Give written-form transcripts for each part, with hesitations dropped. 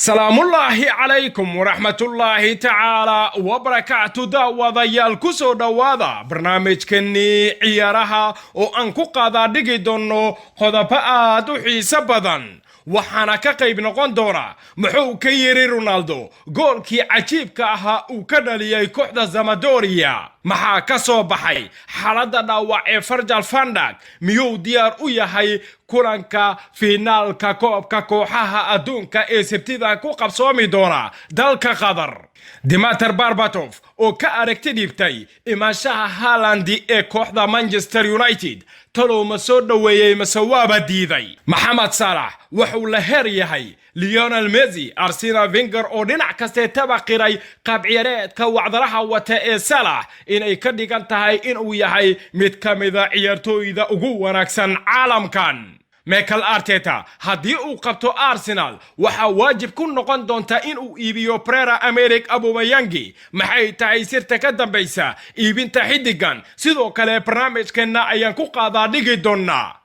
Salaamullaahi calaykum waraxmatullaahi tacaala wabarakaatu. Daawadayaal, ku soo dhowaada barnaamijkennii ciyaaraha oo aan ku qaadaa dhigi doonno qodobo aad u xiiso badan. Waxaana ka qayb noqon doona: muxuu ka yiri Ronaldo goolkii cajiibka ahaa uu ka dhaliyey kooxda Sampdoria? Maxaa ka soo baxay xaaladda dhaawac ee Virgil van Dijk? Miyuu diyaar u yahay kulanka fiinaalka koobka kooxaha adduunka ee Sabtida ku qabsoomi doona dalka Qatar? Dimitar Berbatov oo ka aragti dhiibtay imaanshaha Haaland ee kooxda Manchester United, talow ma soo dhoweeyey mase waaba diiday? Maxamed Saalax wuxuu la heer yahay Lionel Messi. Arsene Wenger oo dhinac kastee tabaqiray qaabciyaareedka wacdaraha wata ee Saalax inay ka dhigan tahay inuu yahay mid ka mida ciyaartooyda ugu wanaagsan caalamkan. Mikel Arteta haddii uu qabto Arsenal, waxaa waajib ku noqon doonta inuu iibiyo Pierre Emerick Aubameyang. Maxay tahay sirta ka dambaysa iibinta xiddigan? Sidoo kale barnaamijkeenna ayaan ku qaadaa dhigi doonaa: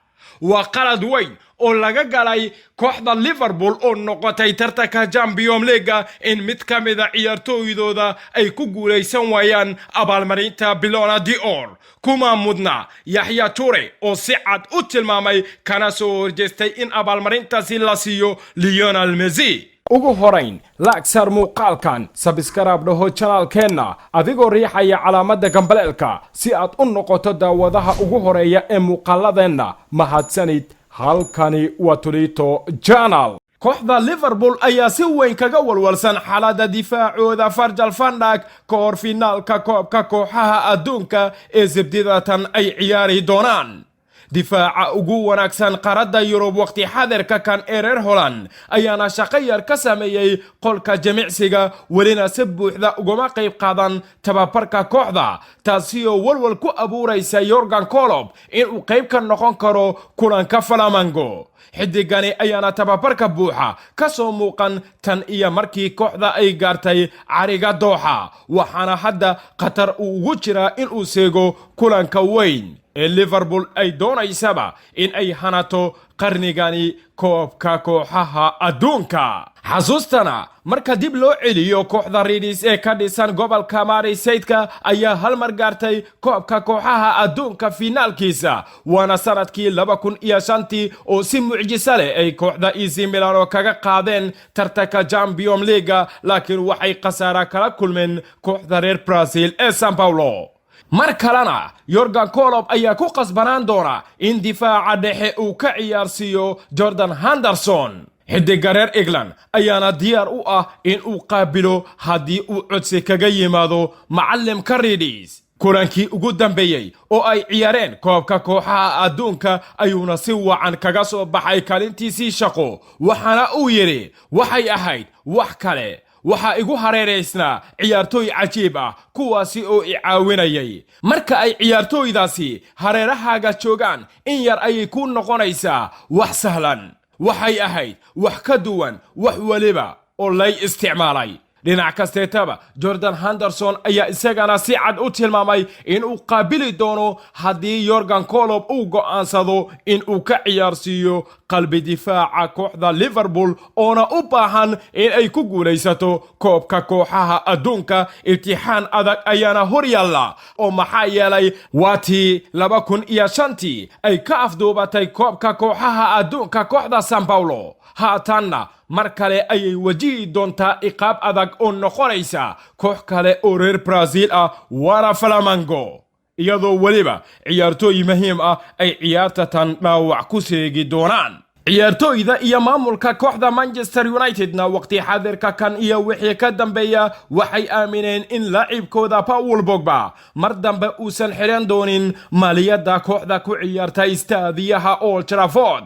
waa qalad weyn oo laga galay kooxda Liverpool oo noqotay tartanka Champion League-ga in mid ka mida ciyaartooydooda ay ku guulaysan waayaan abaalmarinta Ballon d'Or. Kuma mudna Yaya Toure oo si cad u tilmaamay kana soo horjeestay in abaalmarintaasi la siiyo Lionel Messi. Ugu horayn, like saar muuqaalkan, subscribe dhaho channel-keenna adigoo riixaya calaamadda gambaleelka si aad u noqoto daawadaha ugu horeeya ee muuqaaladeenna. Mahadsanid. Halkani waa Tulito Channel. Kooxda Liverpool ayaa si weyn kaga walwalsan xaaladda difaacooda Virgil van Dijk ka hor finaalka koobka kooxaha adduunka ee Sabtidatan ay ciyaari doonaan. Difaaca ugu wanaagsan qaaradda Yurub waqti xadirka kan ee reer Holland ayaana shaqo yar ka sameeyey qolka jimicsiga, welina si buuxda ugama qayb qaadan tababarka kooxda, taasi oo walwal ku abuuraysa Jurgen Klopp inuu qayb ka noqon karo kulanka Flamengo. Xidigani ayaana tababarka buuxa ka soo muuqan tan iyo markii kooxda ay gaartay cariga Dooxa, waxaana hadda khatar uu ugu jiraa inuu seego kulanka weyn ee Liverpool ay doonaysaba in ay hanato qarnigani koobka kooxaha adduunka. Xasuustana marka dib loo celiyo, kooxda Reds ee ka dhisan gobolka Merseyside-ka ayaa hal mar gaartay koobka kooxaha adduunka finaalkiisa, waana sanadkii 2005-tii oo si mucjiso leh ay kooxda AC Milano kaga qaadeen tartanka Champion League-ga, laakiin waxay khasaara kala kulmeen kooxda reer Brazil ee San Paulo. Mar kalena Jurgen Klopp ayaa ku qasbanaan doona in difaaca dhexe uu ka ciyaarsiiyo Jordan Henderson. Xidiga reer England ayaana diyaar u ah in uu qaabilo haddii uu codsi kaga yimaado macallimka Reds. Kulankii ugu dambeeyey oo ay ciyaareen koobka kooxaha adduunka ayuuna si wacan kaga soo baxay kaalintiisii shaqo, waxaana uu yidhi: "Waxay ahayd wax kale. Waxaa igu hareeraysnaa ciyaartooy cajiib ah, kuwaasi oo i caawinayay. Marka ay ciyaartooydaasi hareerahaaga joogaan, in yar ayay ku noqonaysaa wax sahlan. Waxay ahayd wax ka duwan wax weliba oo lay isticmaalay." Dhinac kasteetaba, Jordan Henderson ayaa isagana si cad u tilmaamay inuu qaabili doono haddii Jurgen Klopp uu go'aansado in uu ka ciyaarsiiyo qalbi difaaca kooxda Liverpool, oona u baahan in ay ku guulaysato koobka kooxaha adduunka. Imtixaan adag ayaana hor yaalla, oo maxaa yeelay waa tii 2005-tii ay ka afduubatay koobka kooxaha adduunka kooxda San Paulo. Haatanna mar kale ayay wajihi doontaa iqaab adag oo noqonaysa koox kale oo reer Brazil ah, waana Flamengo, iyadoo weliba ciyaartooy muhiim ah ay ciyaarta tan dhaawac ku seegi doonaan. Ciyaartooyda iyo maamulka kooxda Manchester Unitedna waqti xadirka kan iyo wixii ka dambeeya waxay aamineen in laacibkooda Paul Pogba mar dambe uusan xidhan doonin maaliyadda kooxda ku ciyaarta istaadiyaha Old Trafford.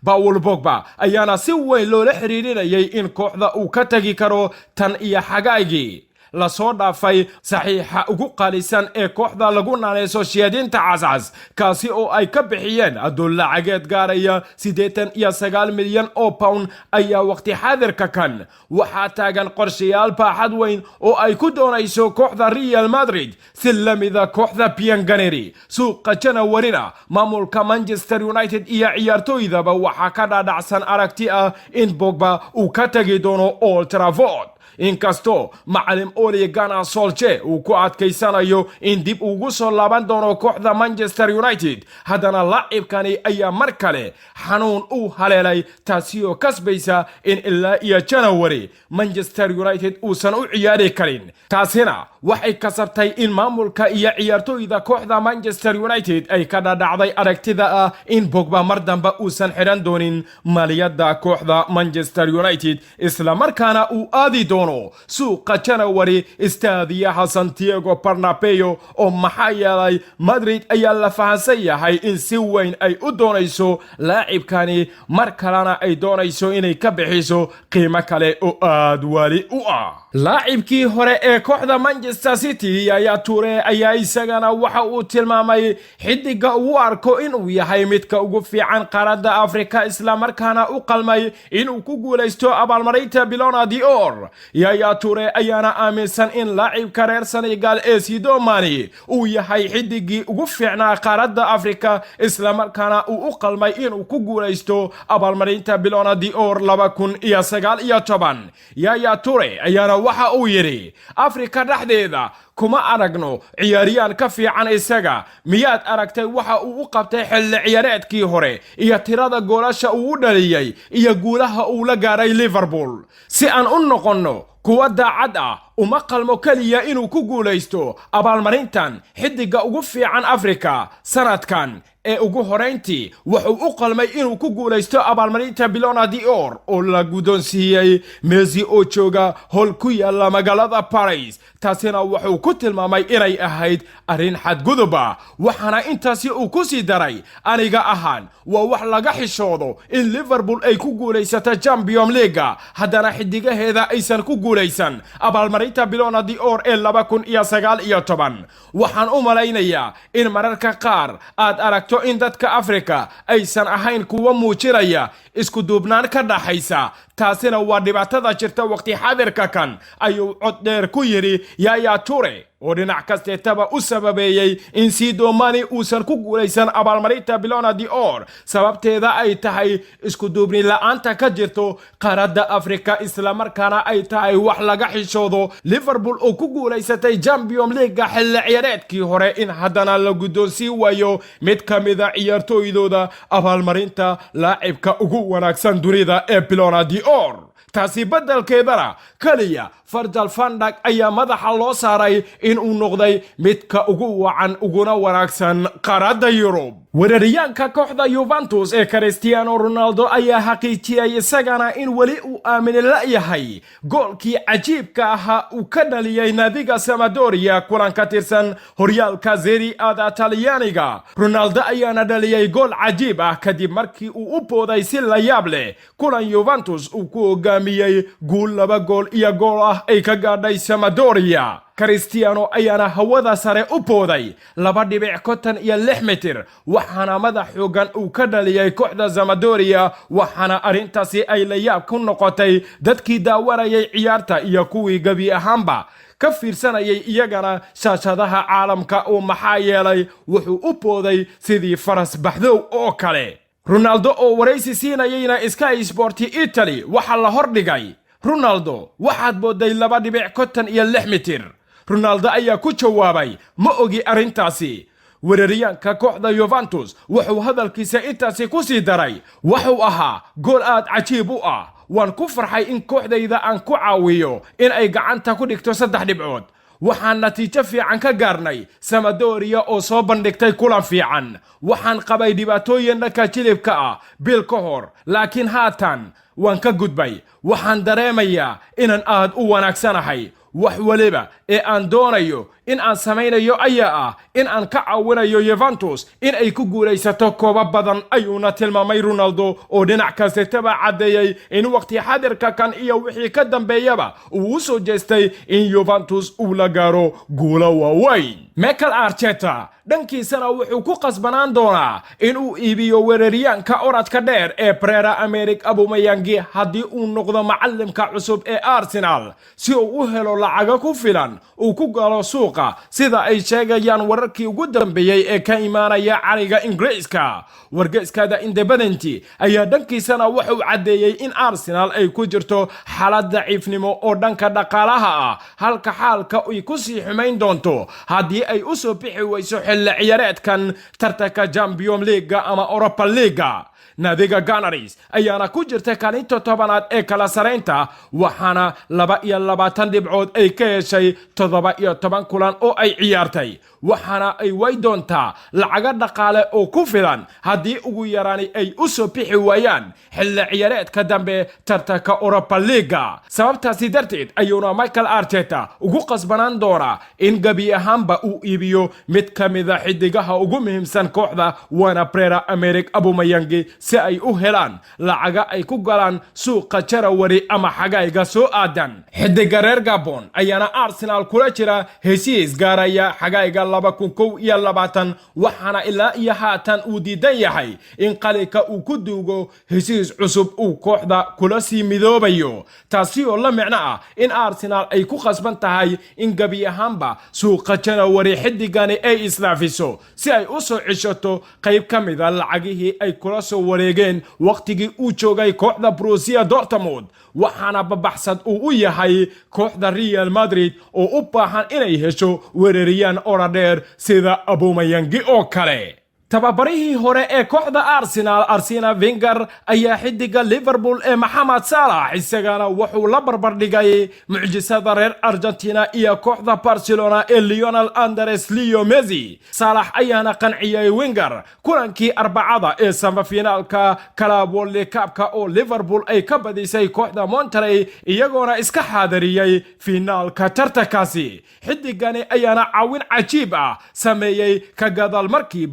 Paul Pogba ayaana si weyn loola xiriirinayay in kooxda uu ka tegi karo tan iyo xagaagii. Lasoo dhaafay saxiixa ugu qaalisan ee kooxda lagu naaneyso Shayaadiinta Cascas, kaasi oo ay ka bixiyeen adduun lacageed gaaraya 89 milyan oo pound, ayaa waqti xaadirka kan waxaa taagan qorshayaal baaxad weyn oo ay ku doonayso kooxda Real Madrid si lamida kooxda Bianconeri. Suuqa Janawarina, maamulka Manchester United iyo ciyaartooydaba waxaa ka dhaadhacsan aragti ah in Pogba uu ka tegi doono Old Trafford, inkastoo macalim Ole Gunnar Solskjaer uu ku adkaysanayo in dib ugu soo laaban doono kooxda Manchester United. Haddana laacibkani ayaa mar kale xanuun u haleelay, taasi oo kasbaysa in ilaa iyo Janawari Manchester United uusan u ciyaari karin. Taasina waxay kasabtay in maamulka iyo ciyaartooyda kooxda Manchester United ay ka dhadhacday aragtida ah in Pogba mar dambe uusan xidhan doonin maaliyadda kooxda Manchester United, islamarkaana uu aadi doono suuqa Janawari istaadiyaha Santiago Bernabeu, oo maxaa yeelay Madrid ayaa la fahansan yahay in si weyn ay u doonayso laacibkani, mar kalena ay doonayso inay ka bixiso qiimo kale oo aad waali u ah. Laacibkii hore ee kooxda Manchester City, Yaya Toure, ayaa isagana waxa uu tilmaamay xidiga uu arko inuu yahay midka ugu fiican qaaradda Afrika, islamarkaana u qalmay inuu ku guulaysto abaalmarinta Ballon d'Or. Yaya Toure ayaana aaminsan in laacibka reer Senegal ee Sadio Mane uu yahay xidigii ugu fiicnaa qaaradda Afrika, islamarkaana uu u qalmay inuu ku guulaysto abaalmarinta Ballon d'Or 2019. Yaya Toure ayaana waxa uu yidhi: "Afrika dhexdeeda kuma aragno ciyaariyaan ka fiican isaga. Miyaad aragtay waxa uu u qabtay xilli ciyaareedkii hore iyo tirada goolasha uu u dhaliyey iyo guulaha uu la gaaray Liverpool? Si aan u noqonno kuwa daacad ah, uma qalmo keliya inuu ku guulaysto abaalmarintan xiddiga ugu fiican Afrika sanadkan, ee ugu horayntii wuxuu u qalmay inuu ku guulaysto abaalmarinta Ballon d'Or oo la guddoonsiiyey Messi oo jooga hol ku yaala magaalada Paris." Taasina wuxuu ku tilmaamay inay ahayd arrin xadgudub ah, waxaana intaasi uu ku sii daray: "Aniga ahaan waa wax laga xishoodo in Liverpool ay ku guulaysato Champion League-ga, haddana xidigaheeda aysan ku guulaysan abaalmarinta Ballon d'Or ee 2019. Waxaan u malaynayaa in mararka qaar aad aragto in dadka Afrika aysan ahayn kuwa muujinaya isku duubnaan ka dhaxaysa. Taasina waa dhibaatada jirta waqti xadirka kan," ayuu cod dheer ku yidhi Yaya Toure, oo dhinac kasteetaba u sababeeyey in Sadio Mane uusan ku guulaysan abaalmarinta Ballon d'Or, sababteeda ay tahay isku duubni la'aanta ka jirto qaaradda Afrika, islamarkaana ay tahay wax laga xishoodo Liverpool oo ku guulaysatay Champion League-ga xilli ciyaareedkii hore in haddana la guddoonsiin waayo mid ka mida ciyaartooydooda abaalmarinta laacibka ugu wanaagsan dunida ee Ballon d'Or. Taasi beddelkeedana keliya Virgil van Dijk ayaa madaxa loo saaray inuu noqday midka ugu wacan uguna wanaagsan qaaradda Yurub. Weeraryaanka kooxda Juventus ee Cristiano Ronaldo ayaa xaqiijiyey isagana in weli uu aamini la'yahay goolkii cajiibka ahaa uu ka dhaliyey naadiga Sampdoria kulan ka tirsan horyaalka Serie A-da Talyaaniga. Ronaldo ayaana dhaliyey gool cajiib ah kadib markii uu u booday si la yaab leh kulan Juventus uu ku hogaamiyey guul 2 gool iyo gool ah ay ka gaadhay Sampdoria. Cristiano ayaana hawada sare u booday 2.56 mitir, waxaana madax xoogan uu ka dhaliyey kooxda Sampdoria, waxaana arrintaasi ay layaab ku noqotay dadkii daawanayay ciyaarta iyo kuwii gebi ahaanba ka fiirsanayay iyagana shaashadaha caalamka, oo maxaa yeelay wuxuu u booday sidii faras baxdow oo kale. Ronaldo oo waraysi siinayayna Sky Sport Italy waxaa la hordhigay: "Ronaldo, waxaad booday 2.56 mitir." Ronaldo ayaa ku jawaabay: "Ma ogi arrintaasi." Weeraryaanka kooxda Juventus wuxuu hadalkiisa intaasi ku sii daray: "Wuxuu ahaa gool aad cajiib u ah. Waan ku farxay in kooxdayda aan ku caawiyo in ay gacanta ku dhigto saddex dhibcood. Waxaan natiijo fiican ka gaarnay Sampdoria oo soo bandhigtay kulan fiican. Waxaan qabay dhibaatooyin dhanka jilibka ah bil ka hor, laakiin haatan waan ka gudbay. Waxaan dareemayaa inaan aad u wanaagsanahay. Wax waliba ee aan doonayo In aan samaynayo ayaa ah in aan ka caawinayo Juventus in ay ku guulaysato koobo badan, ayuuna tilmaamay Ronaldo, oo dhinac kastetaba caddeeyey in waqti xadirka kan iyo wixii ka dambeeyaba uu u soo jeestay in Juventus uu la gaaro guulo waaweyn. Mikel Arteta dhankiisana wuxuu ku qasbanaan doonaa in uu iibiyo weeraryaanka oradka dheer ee Pierre Emerick Aubameyang haddii uu noqdo macalimka cusub ee Arsenal, si uu u helo lacago ku filan uu ku galo suuqa, sida ay sheegayaan wararkii ugu dambeeyey ee ka imaanaya cariga Ingiriiska. Wargeyska The Independent ayaa dhankiisana wuxuu caddeeyey in Arsenal ay ku jirto xaalad daciifnimo oo dhanka dhaqaalaha ah, halka xaalka ay ku sii xumayn doonto haddii ay u soo bixi weyso xilli ciyaareedkan tartanka Champion League-ga ama Europa League-ga. Naadiga Gunners ayaana ku jirta kaalinta 10aad ee kala saraynta, waxaana 22 dhibcood ay ka heshay 17 kulan oo ay ciyaartay, waxaana ay way doontaa lacago dhaqaale oo ku filan haddii ugu yaraani ay u soo bixi waayaan xilli ciyaareedka dambe tartanka Europa League-ga. Sababtaasi darteed ayuuna Mikel Arteta ugu qasbanaan doonaa in gebi ahaanba uu iibiyo mid ka mida xidigaha ugu muhiimsan kooxda, waana Pierre Emerick Aubameyang, si ay u helaan lacaga ay ku galaan suuqa January ama xagayga soo aadan. Xidiga reer Gabon ayaana Arsenal kula jira heshiis gaaraya xagayga 2021, waxaana ilaa iyo haatan uu diidan yahay in qalinka uu ku duugo heshiis cusub uu kooxda kula sii midoobayo, taasi oo la micno ah in Arsenal ay ku khasban tahay in gebi ahaanba suuqa January xidigani ay isdhaafiso, si ay u soo ceshato qayb ka mida lacagihii ay kula soo wareegeen wakhtigii uu joogay kooxda Borussia Dortmund, waxaana babaxsad uu u yahay kooxda Real Madrid oo u baahan inay hesho weerariyaan oradheer sida Aubameyang oo kale. Tababarihii hore ee kooxda Arsenal, Arsene Wenger, ayaa xidiga Liverpool ee Maxamed Saalax isagana wuxuu la barbardhigay mucjisada reer Argentina iyo kooxda Barcelona ee Lionel Andres Leo Messi. Saalax ayaana qanciyey Wenger kulankii Arbacada ee semifinaalka Club World Cup-ka oo Liverpool ay ka badisay kooxda Monterrey, iyagoona iska xaadiriyey finaalka tartankaasi. Xidigani ayaana caawin cajiib ah sameeyey ka gadaal markii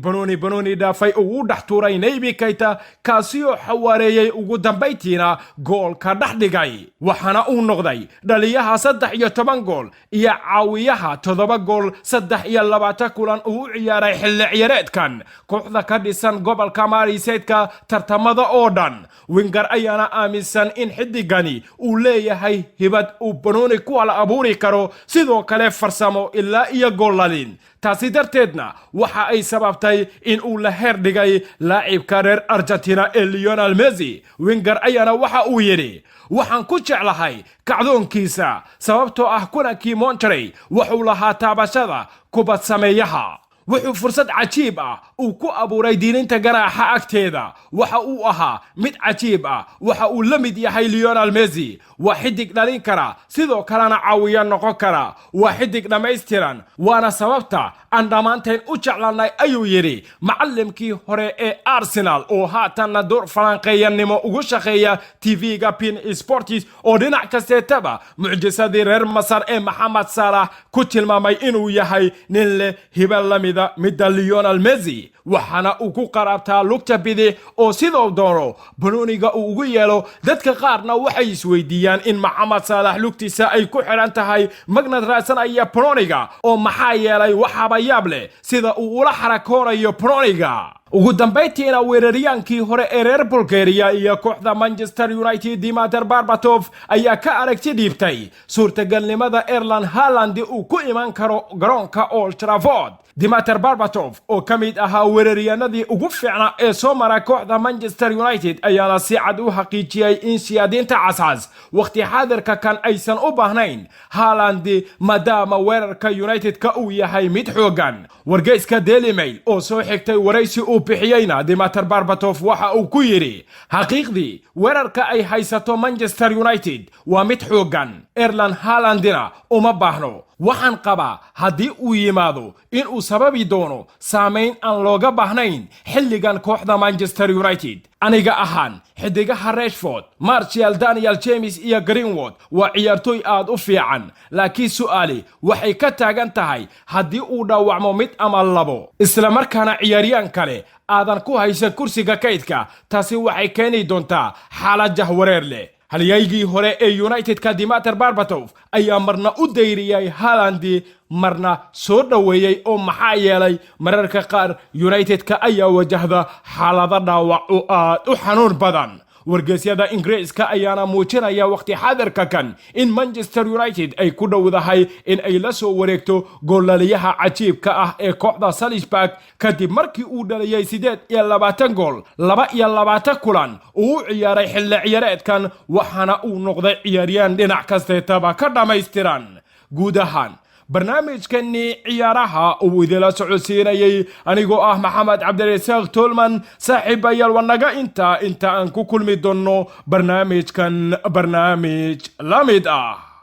banooni dhaafay uu u dhex tuuray Naby Keita, kaasi oo xawaareeyey, ugu dambayntiina goolka dhex dhigay, waxaana uu noqday dhaliyaha 13 gool iyo caawiyaha 7 gool 23 kulan uu u ciyaaray xilli ciyaareedkan kooxda ka dhisan gobolka Merseyside-ka tartamada oo dhan. Wenger ayaana aaminsan in xidigani uu leeyahay hibad uu banooni ku ala abuuri karo, sidoo kale farsamo ilaa iyo goolalin. Taasi darteedna waxa ay sababtay in uu la heer dhigay laacibka reer Argentina ee Lionel Messi. Wenger ayaana waxa uu yidhi: "Waxaan ku jeclahay kacdoonkiisa, sababtoo ah kulankii Monterrey wuxuu lahaa taabashada kubad sameeyaha. Wuxuu fursad cajiib ah uu ku abuuray diilinta ganaaxa agteeda. Waxa uu ahaa mid cajiib ah. Waxa uu la mid yahay Lionel Messi. Waa xidig dhalin kara, sidoo kalena caawiya noqon kara. Waa xidig dhammaystiran, waana sababta aan dhammaanteen u jeclanay," ayuu yidhi macallimkii hore ee Arsenal oo haatanna door falanqeeyanimo ugu shaqeeya TV-ga beIN Sports, oo dhinac kasteetaba mucjisadii reer Masar ee Maxamed Saalax ku tilmaamay inuu yahay nin leh hiba la mida midda Lionel Messi, waxaana uu ku qaraabtaa lugta bidix oo sidoo doono banooniga uu ugu yeelo. Dadka qaarna waxay isweydiiyaan in Maxamed Saalax lugtiisa ay ku xidhan tahay magnad raadsanaya banooniga, oo maxaa yeelay waxaaba yaab leh sida uu ula xarakoonayo banooniga. Ugu dambayntiina, weeraryaankii hore ee reer Bulgaria iyo kooxda Manchester United, Dimitar Berbatov, ayaa ka aragti dhiibtay suurtagalnimada Erling Haaland uu ku iman karo garoonka Old Trafford. Dimitar Berbatov oo ka mid ahaa weeraryaanadii ugu fiicnaa ee soo mara kooxda Manchester United ayaana si cad u xaqiijiyey in siyaadiinta cascas waqti xaadirka kan aysan u baahnayn Haaland, maadaama weerarka United-ka uu yahay mid xoogan. Wargeyska Daily Mail oo soo xigtay waraysi uu bixiyeyna, Dimitar Berbatov waxa uu ku yidhi: "Xaqiiqdii weerarka ay haysato Manchester United waa mid xoogan. Erling Haalandina uma baahno." Waxaan qabaa haddii uu yimaado inuu sababi doono saamayn aan looga baahnayn xilligan kooxda Manchester United. Aniga ahaan, xidigaha Rashford, Martial, Daniel James iyo Greenwood waa ciyaartooy aad u fiican, laakiin su'aali waxay ka taagan tahay haddii uu dhaawacmo mid ama labo, islamarkaana ciyaaryaan kale aadan ku haysan kursiga kaydka, taasi waxay keeni doontaa xaalad jahwareer leh. Halyaygii hore ee United-ka Dimitar Berbatov ayaa marna u dayriyay Haaland, marna soo dhoweeyey, oo maxaa yeelay mararka qaar United-ka ayaa wajahda xaalado dhaawac oo aad u xanuun badan. Wargeysyada Ingiriiska ayaana muujinaya waqti xadarka kan in Manchester United ay ku dhowdahay in ay la soo wareegto goolaliyaha cajiibka ah ee kooxda Salzburg, kadib markii uu dhaliyey 28 gool 22 kulan uu u ciyaaray xilli ciyaareedkan, waxaana uu noqday ciyaaryaan dhinac kasteetaba ka dhammaystiran. Guud ahaan, barnaamijkani ciyaaraha uu idila socodsiinayay anigoo ah Maxamed Cabdirasaaq Tolman. Saaxiibayaal, wanaga inta aan ku kulmi doonno barnaamijkan barnaamij la mid ah.